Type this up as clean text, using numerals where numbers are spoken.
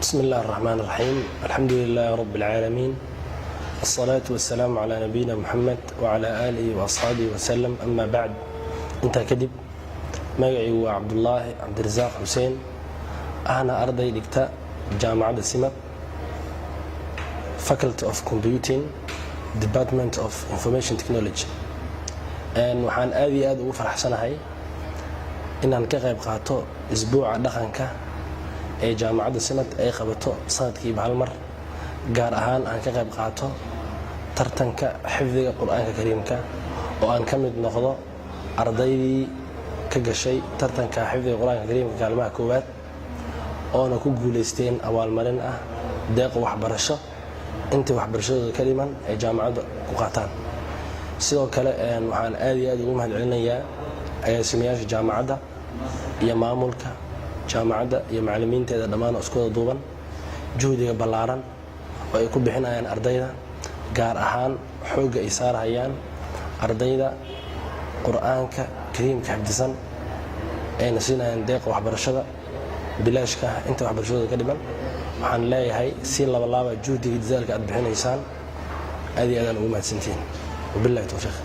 بسم الله الرحمن الرحيم، الحمد لله رب العالمين، الصلاة والسلام على نبينا محمد وعلى آله وأصحابه وسلم، أما بعد. Intaa kadib, magacii waa Cabdulaahi Cabdirasaaq Xuseen, ahna arday dhigta Jaamacadda SIMAD, Faculty of Computing, Department of Information Technology. Waxaan aad iyo aad ugu faraxsanahay inaan ka qayb qaato isbuuca dhaqanka ee Jaamacadda SIMAD ay qabato sanadkiiba hal mar, gaar ahaan aan ka qayb qaato tartanka xifdiga Qur-aanka Kariimka, oo aan ka mid noqdo ardaydii ka gashay tartanka xifdiga Qur-aanka Kariimka kaalmaha koowaad, oona ku guulaysteen abaalmarin ah deeq waxbarasho intii waxbarashadooda ka dhiman ay jaamacadda ku qaataan. Sidoo kale, waxaan aad iyo aad ugu mahad celinayaa agaasimayaasha jaamacadda iyo maamulka jaamacadda iyo macallimiinteeda dhammaan oo isku wada duuban, juhdiga ballaaran oo ay ku bixinayaan ardayda, gaar ahaan xoogga ay saarhayaan ardayda Qur-aanka Kariimka xifdisan, ayna siinayaan deeqa waxbarashada bilaashka ah inta waxbarashadooda ka dhiman. Waxaan leeyahay, si labalaaba juhdiga, dadaalka aad bixinaysaan, aad iyo aadaan ugu mahadsantihiin. Wabillahi towfiiq.